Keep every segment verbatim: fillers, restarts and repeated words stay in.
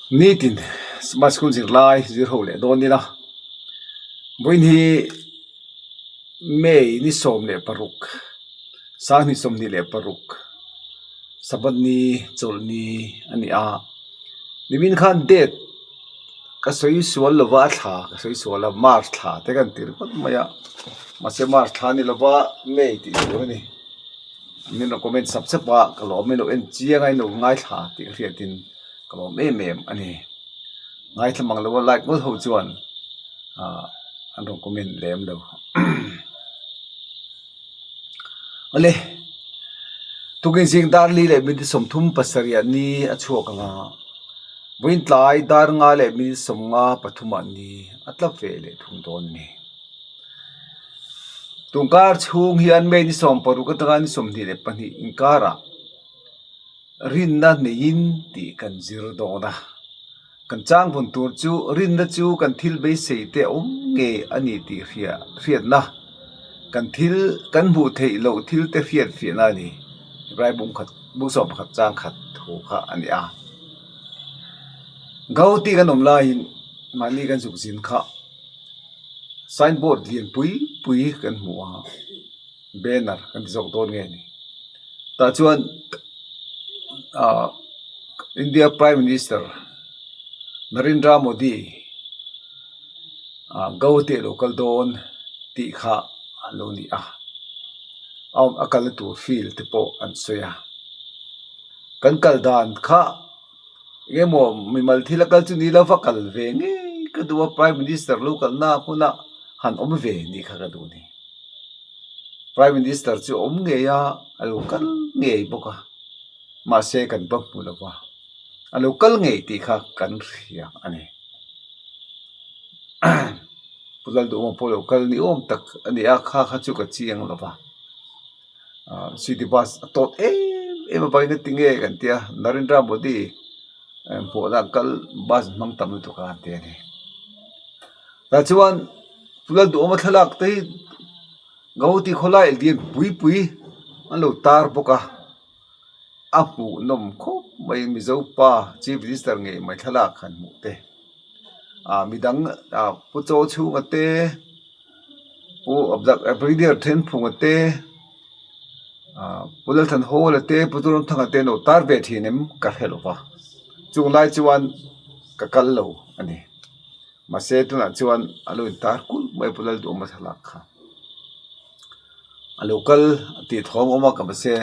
Nitin, Sunday School zirlai, zir ho le dawn ni la. Vawiin hi May ni sawm le paruk, sang hni sawmhni le paruk, Sabbath ni, Chawlhni a ni a. Nimin khan date ka sawi sual lo va, thla ka sawi sual a, March thla te kan ti ringawt mai a. Mahse, March thla ni lo va, May tih tur a ni. Min lo comment sap sap a, ka lawm, min lo en chiang a, in lo ngaithla tih ka hriatin ka lawm em em a ni. Ngaithla mang lo a, like ngawt ho chuan, ah, an rawn comment lem lo. Ale, tukin zing dar li leh minute sawmthum pasarih ni a chhuak ang a, vawiin tlai dar nga leh minute sawmnga pathum ni a tla ve leh thung dawn a ni. Tunkar chhung hian May ni sawm paruk aṭanga ni sawmhnih leh pahnih inkara rinna neiin tih kan zir dawn a. Kan chang vun tur chu rinna chu kan thil beisei te awm ngei a ni tih hria-, hriatna, kan thil, kan hmuh theih loh thil te hriat fiahna a ni. Hebrai bung khat, bung sawm pakhat chang khat thu kha a ni a. Guwahati kan awm laiin mahni kan zuk zin kha signboard lian pui pui kan hmu a, banner kan ti zawk dawn nge ni. Tah chuan, ah, India Prime Minister Narendra Modi, ah, Guwahati a lo kal dawn tih kha a lo ni a. A, a kalna tur field te pawh an sawi a. Kan kal dan kha, engemaw mimal thil a kal chu ni lo va, kal ve ngei ka duh a, Prime Minister lo kalna hmuna han awm ve ni kha ka duh ni. Prime Minister chu a awm ngei a, a lo kal ngei bawk a. Mahse, kan va hmu lo va, a lo kal ngei tih kha kan hria a ni. Pu Lalduhoma pawh lo kal ni awm tak a ni a, kha kha chu ka chiang lo va. Ah, city bus a tawt em em a, vawiin a ti nge kan ti a, Narendra Modi, eh, hmuhna kal bus hmang tam lutuk a kan ti a ni. Tah chuan Pu Lalduhoma thlalak te hi Guwahati khawlai lian pui pui an lo tar bawk a. A hmuh nawm khawp mai, Mizo pa, Chief Minister ngei mai thlalak han hmuh te. A, midang, a, Pu Chawchhunga te, Pu Abdak, a, Brigadier Thenphunga te, a, Pu Lalthanhawla te, Pu Turamthanga te an lo tar ve ṭhin em ka hre lo va. Chung lai chuan ka kal lo a ni. Mahse, tunah chuan a lo intar kulh mai Pu Lalduhoma thlalak kha. A lo kal tih thawm awm a, ka, mahse,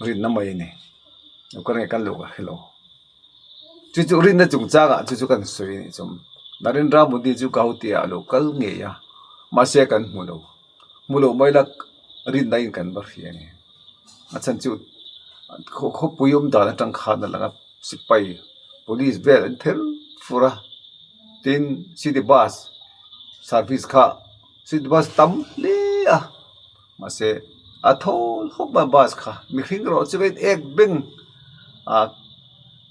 rinna mai a ni. Lo kal nge kal lo ka hre lo. Chu chu rinna chungchangah chu chu kan sawi a ni chu. Narendra Modi chu Guwahati-ah a lo kal ngei a. Mahse, kan hmu lo. Hmu lo mai la, rinna in kan va hria a ni. A chhan chu khaw-, khawpui awm dan aṭang khan a lang a, sipai, police vel an ther fur a. Tin, city bus service kha, city bus tam hle a. Mahse, a thawl khawp mai bus kha. Mihring rawh chu kan ek beng a,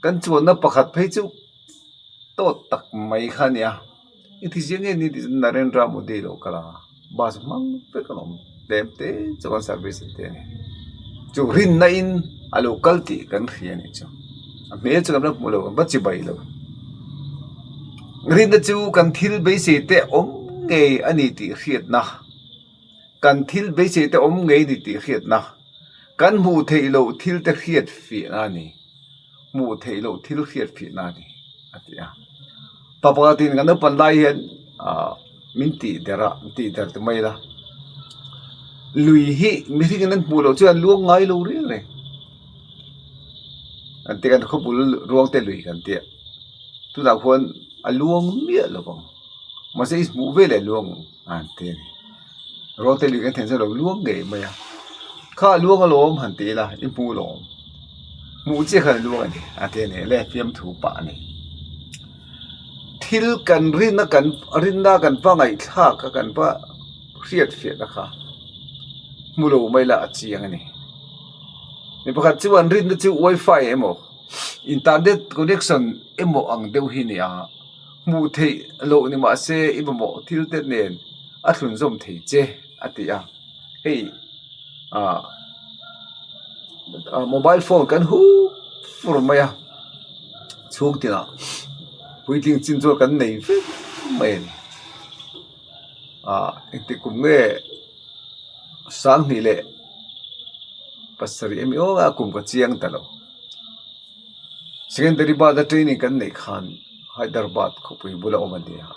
kan chuanna pakhat phei chu tawt tak mai kha a ni a. I ti zie nge ni ti, Narendra Modi lo kal a, bus hmang vek an awm, tlem te chu kan service te a ni. Chu rinna in a lo kal tih kan hria a ni chu. A hmel chu kan la hmu lo, kan va chibai lo. Rinna chu kan thil beisei te awm ngei a ni tih hriatna. Kan thil beisei te awm ngei ni tih hriatna, kan hmuh theih loh thil te hriat fiahna a ni. Hmuh theih loh thil hriat fiahna a ni, a ti a. Pa pakhatin kan naupan lai hian, a, min tih der a, tih der ti mai la. Lui hi mihringin an hmuh loh chuan luang ngai lo reng reng. An ti kan khawpui Ruangte lui kan ti a. Tunah khuan a luang miah lo vang. Mahse, i hmuh ve leh luang ang, an ti a ni. Ruangte lui kan thlen chuan lo luang ngei mai a. Kha luang alawm han ti ila, i hmu lawm. Hmuh chiah khan luang a ni, a ti a ni. Le fiamthu pah a ni. Thil kan rinna kan, rinna kan va ngaihthlak a, kan va hriat fiah a kha. Hmu lo mai la a chiang a ni. Mi pakhat chuan rinna chu wifi emaw, internet connection emaw ang deuh hi ni a, hmuh theih loh ni mahse, i mamawh thil te nen a thlunzawm thei che, a ti a. Hei, a, a, mobile phone kan hu fur mai a. Chhung tinah puitling chin chuan kan nei vek mai a ni. A, engtik kum nge, sang hnih leh pasarih a mi awm a, kum ka chiang ta lo. Secondary batch-a training kan neih khan Hyderabad khawpui bula awm a ni a.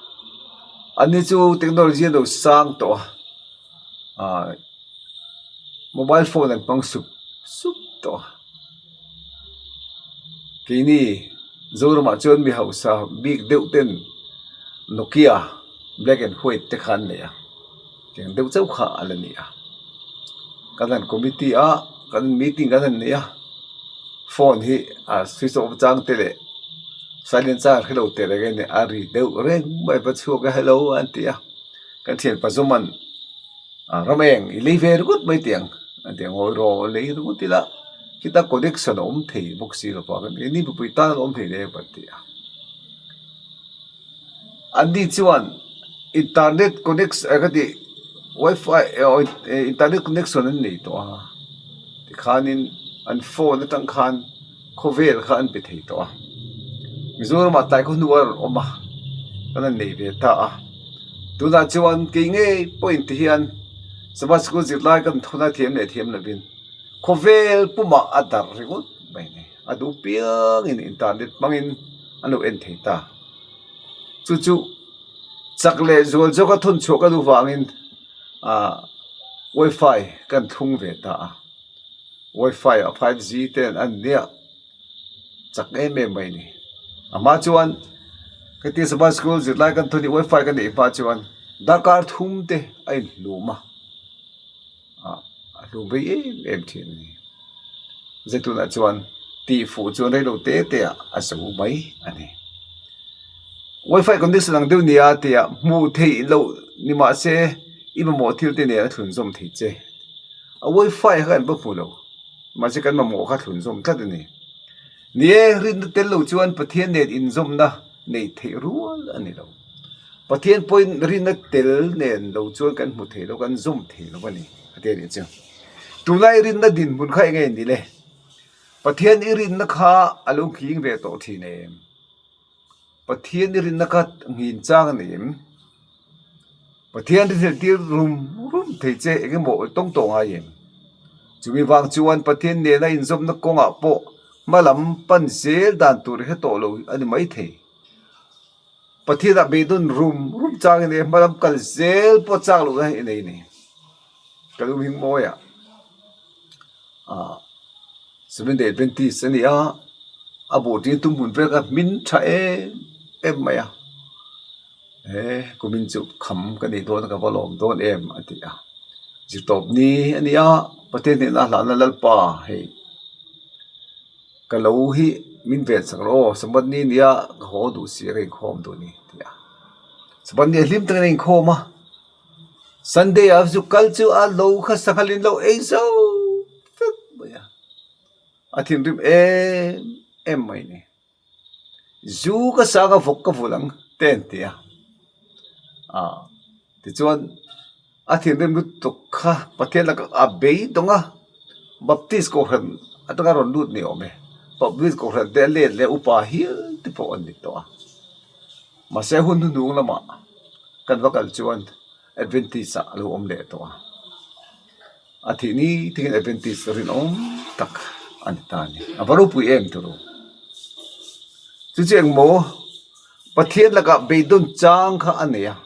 Anni chu technology an lo sang tawh a. A, mobile phone an hmang sup sup tawh a. Keini Zoramah chuan mi hausa bik deuh ten Nokia black and white te kha an nei a. Tiang deuh chauh kha a la ni a. Kan han committee a, kan meeting kan han nei a. Phone hi a switch off chang te leh silent chang hre lo te leh nge ni a, ri deuh reng mai, va chhuak a, "Hello," an ti a. Kan ṭhianpa Zoman, "A, Rameng, i lei ve ringawt mai tiang," an ti a, "Ngawi rawh, lei ringawt ila. Khita connection a awm thei bawk si lo pa kan, i ni pupui tan a awm thei le," kan ti a. Anni chuan internet connection, eh, ka ti, wifi, eh, oh, eh, internet connection an nei tawh a. Tikhanin an phone aṭang khan khawvel kha an pe thei tawh a. Mizoramah tlai khaw hnu a rawn awm a, kan han nei ve ta a. Tunah chuan kei ngei pawhin ti hian Sabbath School zirlai kan thawn a, thiam leh thiam lovin khawvel pumah a dar ringawt mai ni. A duh piangin internet hmangin an lo en thei ta. Chu chu chak leh zual zawka thawn chhuah ka duh vangin, a, wifi kan thlung ve ta a. Wifi a five G te an nia, chak em em mai ni. A hma chuan ka ti, Sabbath School zirlai kan thawn hi wifi kan neih hma chuan darkar thum te a inhlum a. A, a hlum rei em em ṭhin a ni. Zai tunah chuan tih fuh chuan rei lo te te a, a zo mai a ni. Wifi connection ang deuh nia tia hmuh theih loh ni mah se, i mamawh thil te nen a thlunzawm thei che. A wifi kha kan va hmu lo. Mahse, kan mamawh kha thlunzawm tlat a ni. Ni e, rinna tel lo chuan Pathian nen inzawmna nei theih rual a ni lo. Pathian pawhin rinna tel nen lo chuan kan hmu thei lo, kan zawm thei lo a ni, a ti a ni chu. Tunlai rinna dinhmun kha eng nge ni le? Pathian i rinna kha a lo nghing ve tawh ṭhin em? Pathian i rinna kha nghing chang a ni em? Pathian rinhleltir rum rum thei che, eng emaw tawng tawng a ngai em? Chumi vang chuan Pathian nena inzawmna kawngah pawh hmalam pan zel dan tur i hre tawh lo a ni mai thei. Pathianah beidawng rum rum chang i nei, hmalam kal zel pawh chang lohna i nei ni. Ka lung hing mawi a. A, Seventh Day Adventist a ni a, a bawhṭin tum hmun vel kha hmin ṭha em em mai a. E, kumin chu kham ka nei dawn, ka va lawm dawn em, a ti a. Zirtawp ni a ni a, Pathian hnena hlana Lalpa, hei, ka lo hi min ven sak rawh, Sabbath ni nia ka haw duh si, ka inkhawm duh ni, ti a. Sabbath ni a hlim takin a inkhawm a. Sunday a chu kal chu a lo kha sanghalin lo ei zo vek mai a. A thinrim em em mai ni. Zu ka sang a, vawk ka vulh ang, ten ti a. A, tichuan a thinrim lutuk kha Pathian laka a beidawng a. Baptist kohran aṭanga rawn lut ni awm e. Baptist kohran te a let leh upa hial te pawh an ni tawh a. Mahse, hun hnuhnung lamah kan va kal chuan Adventist-ah a lo awm leh tawh a. A thih ni tikin Adventist rinawm tak a ni ta ni. A va ropui em turu. Chu chu eng maw? Pathian laka beidawng chang kha a nei a.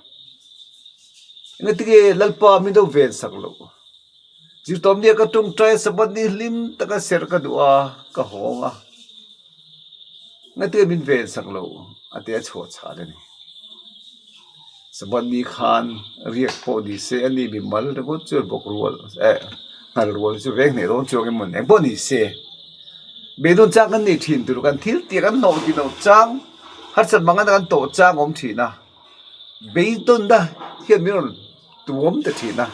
Engati nge Lalpa min lo ven sak lo? Zirtawp nia ka ṭawngṭai, Sabbath ni hlim taka ser ka duh a, ka hawng a. Engati nge min ven sak lo? A ti a, chhuah chhal a ni. Sabbath ni khan riak pawh ni se, a ni mimal ringawt chuan bawk rual, eh, nghal rual chu veng hneh dawn chuang emaw eng pawh ni se. Beidawng chang kan nei ṭhin tur, kan thil tia kan hnawh ti lo chang, harsat mangana kan tawh chang awm ṭhin a. Beidawngna hian min rawn tuam ta ṭhin a.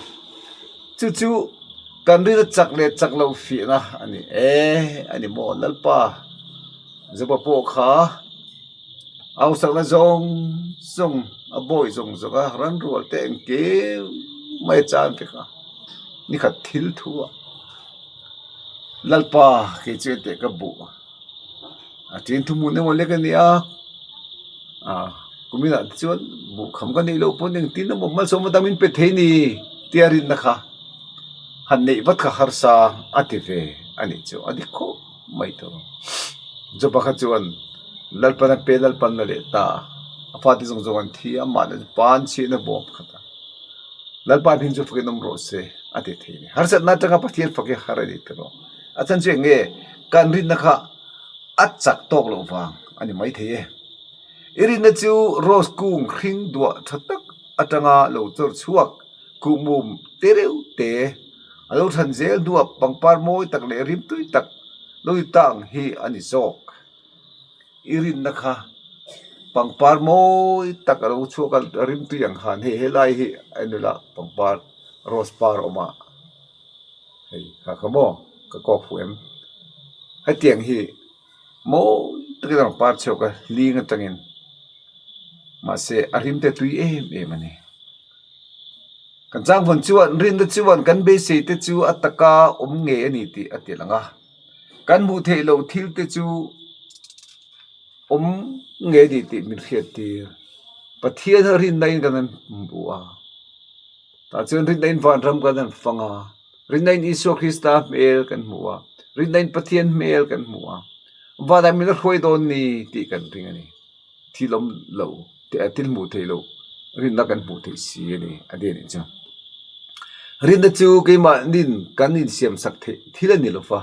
Chu chu kan rinna chak leh chak lo fiahna a ni e, a ni maw Lalpa? Joba pawh kha ausakna zawng zawng a bawi zawng zawng a, ran rual te engkim mai a chan vek a, ni khat thil thu a. Lalpa, kei chu en teh ka buh. A ṭin thuhmun emaw lek a ni a, A, kuminah chuan buh kham ka nei lo pawh ning tin a malsawm a dangin pe thei ni tia rinna kha han neih vat kha harsa a ti ve a ni chu, a dik khawp mai tho. Joba kha chuan Lalpan a pe, Lalpan a leh ta, a fate zawng zawng an thi a, amah le pan chhiahna bawm khat a, Lalpa hming chu fakin awm rawh se a ti thei ni. Harsatna atanga Pathian fakin har a ni ta rawh. A chhan chu eng nge? Kan rinna kha a chak tawk loh vang a ni mai thei e. I rinna chu rose kung hring duah ṭha tak atanga lo chawr chhuak, kuhmum te reuh te a lo ṭhan zel hnuah pangpar mawi tak leh rimtui tak lo ni tang hi a ni zawk. I rinna kha pangpar mawi tak a lo chhuak a, rimtui ang khan hei, helai hi a ni la, pangpar rose par awm a, hei, kha kha maw, ka kawk fu em? Hetiang hi mawi takin a rawn par chhuak a, hling atangin. Mahse, a rim te tui em em a ni. Kan chang vawn chuan, rinna chuan kan beisei te chu a taka awm ngei a ni tih a ti lang a. Kan hmuh theih loh thil te chu awm ngei a ni tih min hriattir. Pathian rinna in kan hmu a. Tah chuan rinna in vanram kan han fang a. Rinna in Isua Krista hmel kan hmu a. Rinna in Pathian hmel kan hmu a. Vanah min la hruai dawn ni tih kan ring a ni. Thil awm lo, te-, thil hmuh theih lo rinna kan hmuh theih si a ni, a ti a ni chu. Rinna chu keimahnin kan insiam sak theih thil a ni lo va.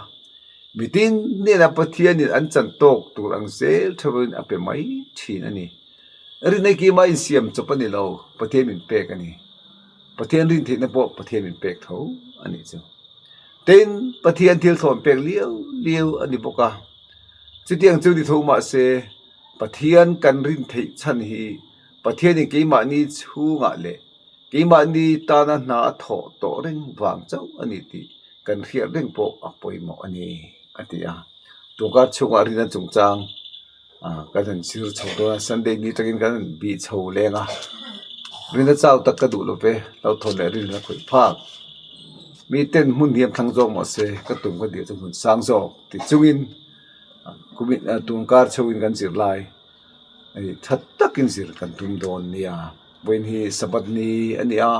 Mitin hnena Pathianin an chan tawk tur ang zel theuin a pe mai ṭhin a ni. Rinna hi keima insiam chawp a ni lo, Pathian min pek a ni. Pathian rin theihna pawh Pathian min pek tho a ni chu. Tin, Pathian thil thlawn pek liau liau a ni bawk a. Chutiang chu ni tho mah se, Pathian kan rin theih chhan hi Pathianin keimahni chhungah leh keimahni tana hna a thawh tawh reng vang chauh a ni tih kan hriat reng pawh a pawimawh a ni, a ti a. Ṭawngkar chhungah rinna chungchang, a, kan han zir chho dawn a, Sunday ni takin kan han bih chho leng a. Rinna chau tak ka duh lo ve, lo thawn leh rinna khawih phak. Miten hmun hiam thlang zawk mah se, ka tum ka dil chu hmun sang zawk. Ti chungin, a, kumin, a, ṭawngkar chhoin kan zir lai, hei, ṭha takin zir kan tum dawn nia. Vawiin hi Sabbath ni a ni a,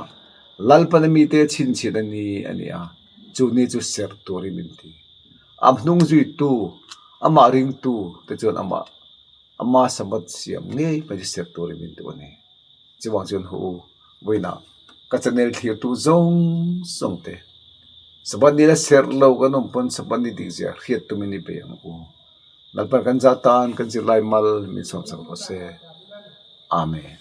Lalpan a mite chhinchhiahna ni a ni a. Chu ni chu ser turin min ti. A hnung zuitu, amah ringtu te chuan amah, ama Sabbath siam ngei mai chu ser turin min duh a ni. Chuvang chuan hu, vawiinah ka channel thlirtu zawng zawng te, Sabbath ni la ser lo kan awm pawn Sabbath ni dikzia hriat tumin i bei ang u. Lalpan kan za tan kan zirlai mal min sawmsak rawh se. Amen.